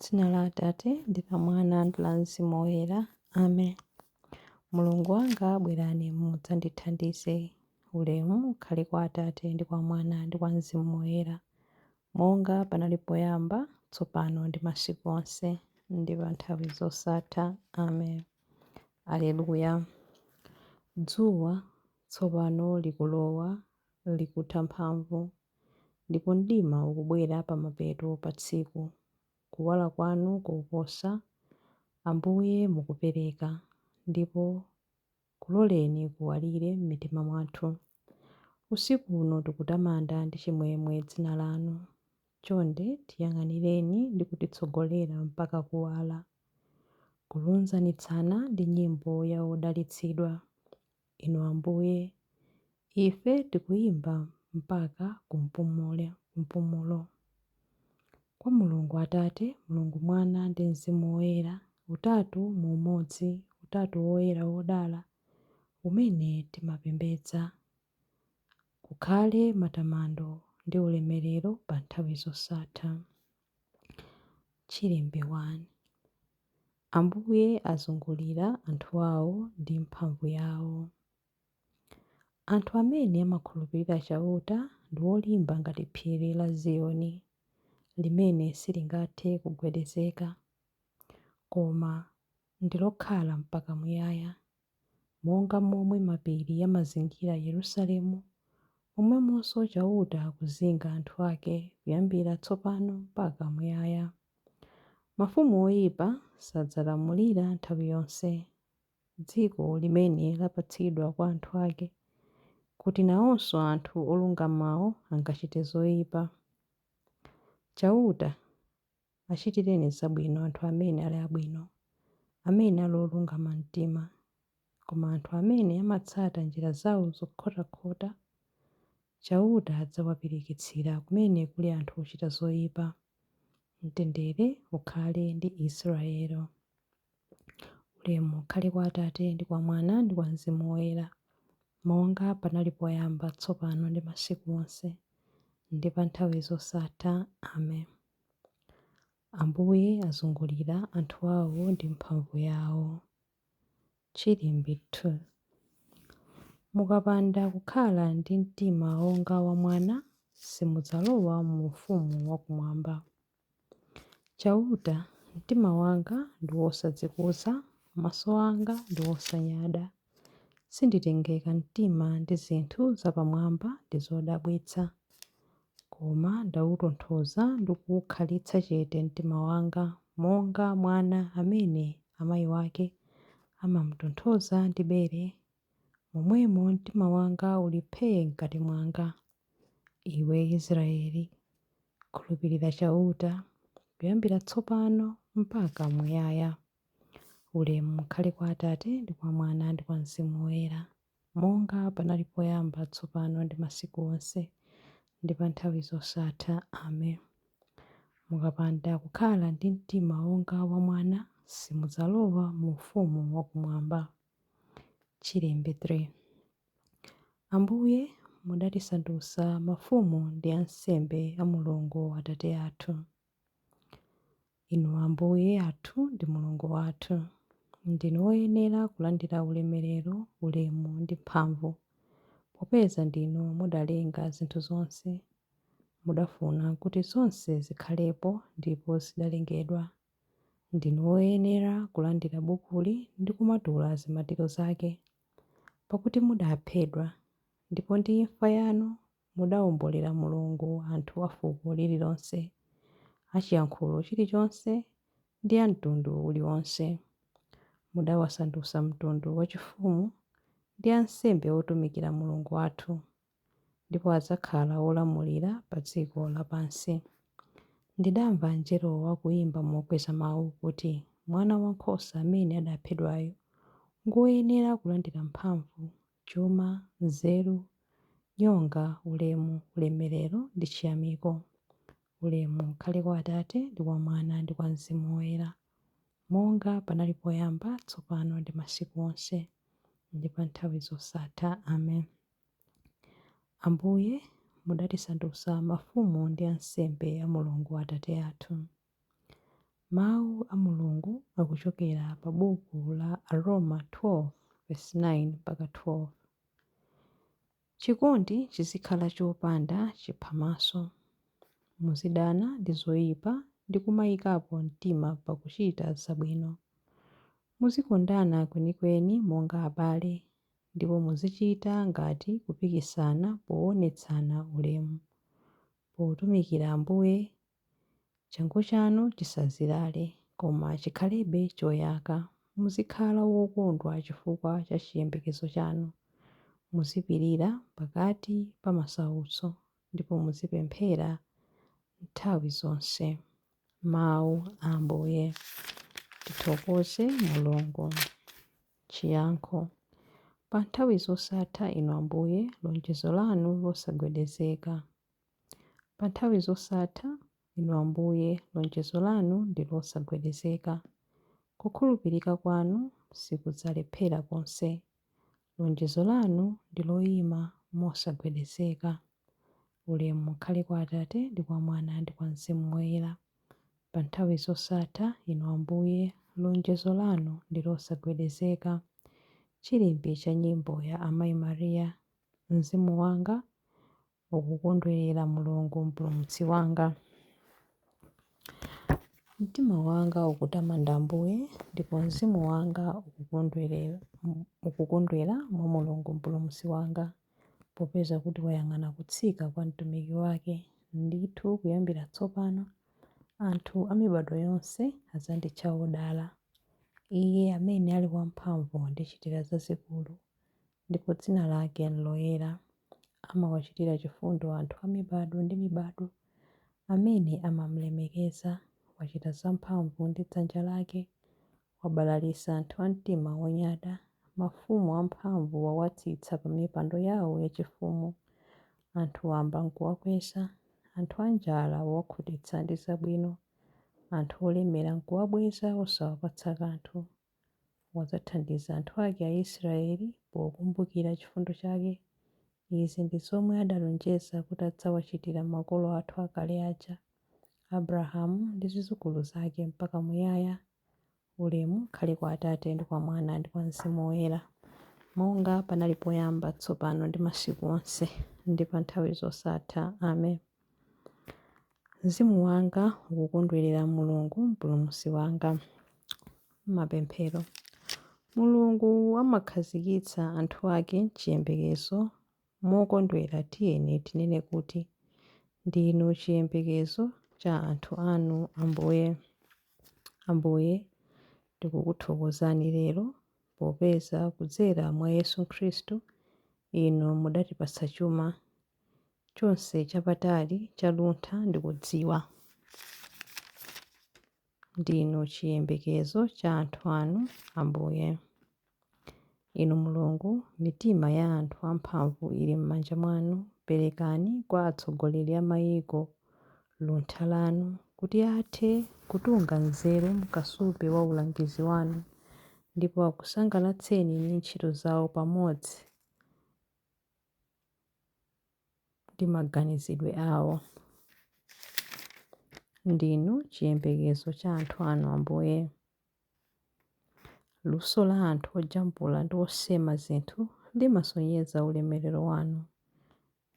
Dzina la Atate ndi la Mwana ndi la Mzimu Woyera. Amen. Mulungu wanga, bwerani mudzandithandize. Ulemu ukhale kwa Atate ndi kwa Mwana ndi kwa Mzimu Woyera, monga panali poyamba, tsopano ndi masiku onse, ndi pa nthawi zosatha. Amen. Aleluya. Dzuwa tsopano likulowa, likutha mphamvu, ndipo mdima ukubwera pamapeto pa tsiku. Kuwala kwanu koposa, Ambuye, mukupereka, ndipo kuloleni kuwalire m'mitima mwathu. Usiku uno tikutamanda ndi chimwemwe dzina lanu. Chonde tiyang'anireni ndi kutitsogolera mpaka kuwala, kulunzanitsana ndi nyimbo ya odalitsidwa. Inu Ambuye, ife tikuyimba mpaka kumpumulo. Kwa Mulungu Atate, Mulungu Mwana ndi Mzimu Woyera, utatu mu umodzi, utatu woyera wodala, umene timapembedza. Kukhale matamando ndi ulemerero pa nthawi zosatha. Chilimbi 1. Ambuye azungulira anthu awo ndi mphamvu yawo. Anthu amene amakhulupirira Chauta ndi olimba ngati phiri la Ziyoni, limene silingathe kugwedezeka, koma ndi lokhala mpaka muyaya. Monga momwe mapiri amazingira Yerusalemu, momwemonso Chauta akuzinga anthu ake kuyambira tsopano mpaka muyaya. Mafumu oipa sadzalamulira nthawi yonse dziko limene lapatsidwa kwa anthu ake, kuti nawonso anthu olungamawo angachite zoipa. Chauta achitireni zabwino anthu amene ali abwino, amene ali olungama mtima. Koma anthu amene amatsata njira zawo zokhotakhota, Chauta adzawapirikitsira kumene kuli anthu ochita zoipa. Mtendere ukhale ndi Israele. Ulemu ukhale kwa Atate ndi kwa Mwana ndi kwa Mzimu Woyera, monga panali poyamba, tsopano ndi masiku onse, ndi pa nthawi zosatha. Amen. Ambuye azungulira anthu awo ndi mphamvu yawo. Chilimbi 2. Mukapanda kukhala ndi mtima wonga wa mwana, simudzalowa mu ufumu wakumwamba. Chauta, mtima wanga ndi wosadzikuza, maso anga ndi osanyada. Sinditengeka mtima ndi zinthu zapamwamba ndi zodabwitsa. Koma ndautonthoza ndi kuukhalitsa chete mtima wanga, monga mwana amene amayi wake amamutonthoza ndi bere, momwemo mtima wanga uli phee m'kati mwanga. Iwe Israele, khulupirira Chauta, kuyambira tsopano mpaka muyaya. Ulemu ukhale kwa Atate ndi kwa Mwana ndi kwa Mzimu Woyera, monga panali poyamba, tsopano ndi masiku onse, ndi pa nthawi zosatha. Amen. Mukapanda kukhala ndi mtima wonga wa mwana, simudzalowa mu ufumu wakumwamba. Chilimbi 3. Ambuye, mudatisandutsa mafumu ndi ansembe a Mulungu Atate athu. Inu Ambuye athu ndi Mulungu wathu, ndinu woyenera kulandira ulemerero, ulemu ndi mphamvu, popeza ndinu mudalenga zinthu zonse, mudafuna kuti zonse zikhalepo ndipo zidalengedwa. Ndinu woyenera kulandira bukuli ndi kumatula zimatiro zake, pakuti mudaphedwa, ndipo ndi imfa yanu mudawombolera Mulungu anthu a fuko lililonse, a chiyankhulo chilichonse ndi a mtundu uliwonse. Mudawasandutsa mtundu wachifumu ndi ansembe otumikira Mulungu wathu, ndipo adzakhala olamulira pa dziko lapansi. Ndidamva angelowo akuyimba mokweza mau kuti, Mwana wankhosa amene adaphedwayu ngwoyenera kulandira mphamvu, chuma, nzeru, nyonga, ulemu, ulemerero ndi chiyamiko. Ulemu ukhale kwa Atate ndi kwa Mwana ndi kwa Mzimu Woyera, monga panali poyamba, tsopano ndi masiku onse, ndi pa nthawi zosatha. Amen. Ambuye, mudatisandutsa mafumu ndi ansembe a Mulungu Atate athu. Mawu a Mulungu akuchokera pa buku la Aroma 12 verse 9 mpaka 12. Chikondi chizikhala chopanda chiphamaso. Muzidana ndi zoyipa ndi kumayikapo mtima pa kuchita zabwino. Muzikondana kwenikweni monga abale, ndipo muzichita ngati kupikisana poonetsana ulemu. Potumikira Ambuye, changu chanu chisazilale, koma chikhalebe choyaka. Muzikhala wokondwa chifukwa cha chiyembekezo chanu. Muzipirira pakati pa masautso, ndipo muzipemphera nthawi zonse. Mawu a Ambuye. Tithokoze Mulungu. Chiyankho. Pa nthawi zosatha, Inu Ambuye, lonjezo lanu losagwedezeka. Pa nthawi zosatha, Inu Ambuye, lonjezo lanu ndi losagwedezeka. Kukhulupirika kwanu sikudzalephera konse. Lonjezo lanu ndi loyima mosagwedezeka. Ulemu ukhale kwa Atate ndi kwa Mwana ndi kwa Mzimu Woyera. Pa nthawi zosatha, Inu Ambuye, lonjezo lanu ndi losagwedezeka. Chilimbi cha nyimbo ya Amayi Maria. Mzimu wanga ukukondwerera Mulungu Mpulumutsi wanga. Mtima wanga ukutamanda Ambuye, ndipo mzimu wanga ukukondwera mwa Mulungu Mpulumutsi wanga, popeza kuti wayang'ana kutsika kwa mtumiki wake. Ndithu kuyambira tsopano anthu a mibadwo yonse adzanditcha wodala. Iye amene ali wamphamvu wandichitira zazikulu, ndipo dzina lake n'loyera. Amawachitira chifundo anthu a mibadwo ndi mibadwo amene amam'lemekeza. Wachita zamphamvu ndi dzanja lake, wabalalitsa anthu a mtima wonyada. Mafumu amphamvu wawatsitsa pa mipando yawo yachifumu, anthu wamba n'kuwakweza. Anthu anjala wawakhutitsa ndi zabwino, anthu olemera n'kuwabweza osawapatsa kanthu. Wadzathandiza anthu ake Aisraeli pokumbukira chifundo chake. Izi ndi zomwe adalonjeza kuti adzawachitira makolo athu akale aja, Abrahamu ndi zidzukulu zake mpaka muyaya. Ulemu ukhale kwa Atate ndi kwa Mwana ndi kwa Mzimu Woyera, monga panali poyamba, tsopano ndi masiku onse, ndi pa nthawi zosatha. Amen. Mzimu wanga ukukondwerera Mulungu Mpulumutsi wanga. Mapemphero. Mulungu amakhazikitsa anthu ake m'chiyembekezo. Mokondwera tiyeni tinene kuti, Ndinu chiyembekezo cha anthu anu, Ambuye. Ambuye, tikukuthokozani lero, popeza kudzera mwa Yesu Khristu Inu mudatipatsa chuma chonse chapatali cha luntha ndi kudziwa. Ndinu chiyembekezo cha anthu anu, Ambuye. Inu Mulungu, mitima ya anthu amphamvu ili m'manja mwanu. Perekani kwa atsogoleri a mayiko luntha lanu, kuti athe kutunga nzeru m'kasupe wa ulangizi wanu, ndipo akusangalatseni ndi ntchito zawo pamodzi ndi maganizidwe awo. Ndinu chiyembekezo cha anthu anu, Ambuye. Luso la anthu ojambula ndi osema zinthu limasonyeza ulemerero wanu.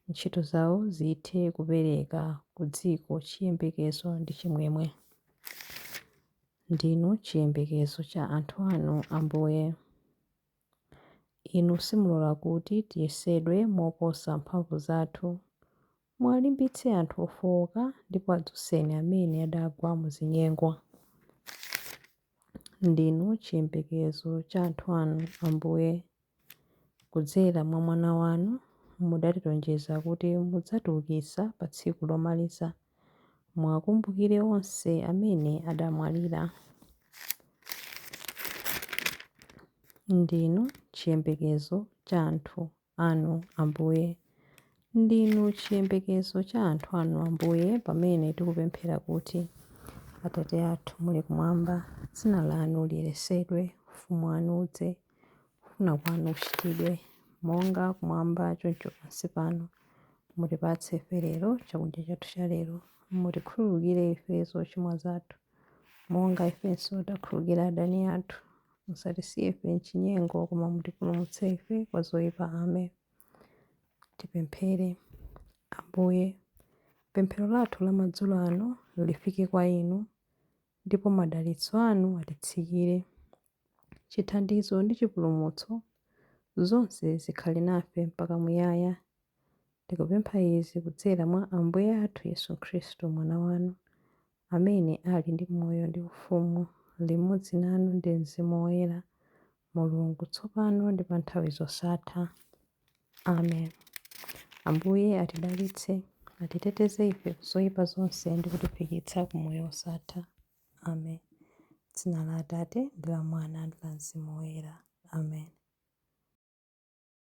Ntchito zawo zithe kupereka ku dziko chiyembekezo ndi chimwemwe. Ndinu chiyembekezo cha anthu anu, Ambuye. Inu simulola kuti tiyesedwe moposa mphamvu zathu. Muwalimbitse anthu ofowoka ndipo adzutseni amene adagwa mu zinyengo. Ndinu chiyembekezo cha anthu anu, Ambuye. Kudzera mwa Mwana wanu, mudatilonjeza kuti mudzatiukitsa pa tsiku lomaliza. Muwakumbukire onse amene adamwalira. Ndinu chiyembekezo cha anthu anu, Ambuye. Ndinu chiyembekezo cha anthu anu, Ambuye, pamene tikupemphera kuti, Atate athu muli kumwamba, dzina lanu liyeretsedwe, ufumu wanu udze, kufuna kwanu kuchitidwe, monga kumwamba choncho pansi pano. Mutipatse ife lero chakudya chathu cha lero. Mutikhululukire ife zochimwa zathu, Monga ifenso takhululukira adani athu. Musatisiye ife m'chinyengo, koma mutipulumutse ife kwa zoyipa. Amen. Tipemphere. Ambuye, pemphero lathu la madzulo ano lifike kwa Inu, ndipo madalitso anu atitsikire. Chithandizo ndi chipulumutso zonse zikhale nafe mpaka muyaya. Tikupempha izi kudzera mwa Ambuye athu Yesu Khristu, Mwana wanu, amene ali ndi moyo ndi ufumu limodzi nanu ndi Mzimu Woyera, Mulungu, tsopano ndi pa nthawi zosatha. Amen. Ambuye atidalitse, atiteteze ife ku zoyipa zonse ndi kutifikitsa ku moyo wosatha. Amen. Dzina la Atate ndi la Mwana ndi la Mzimu Woyera. Amen.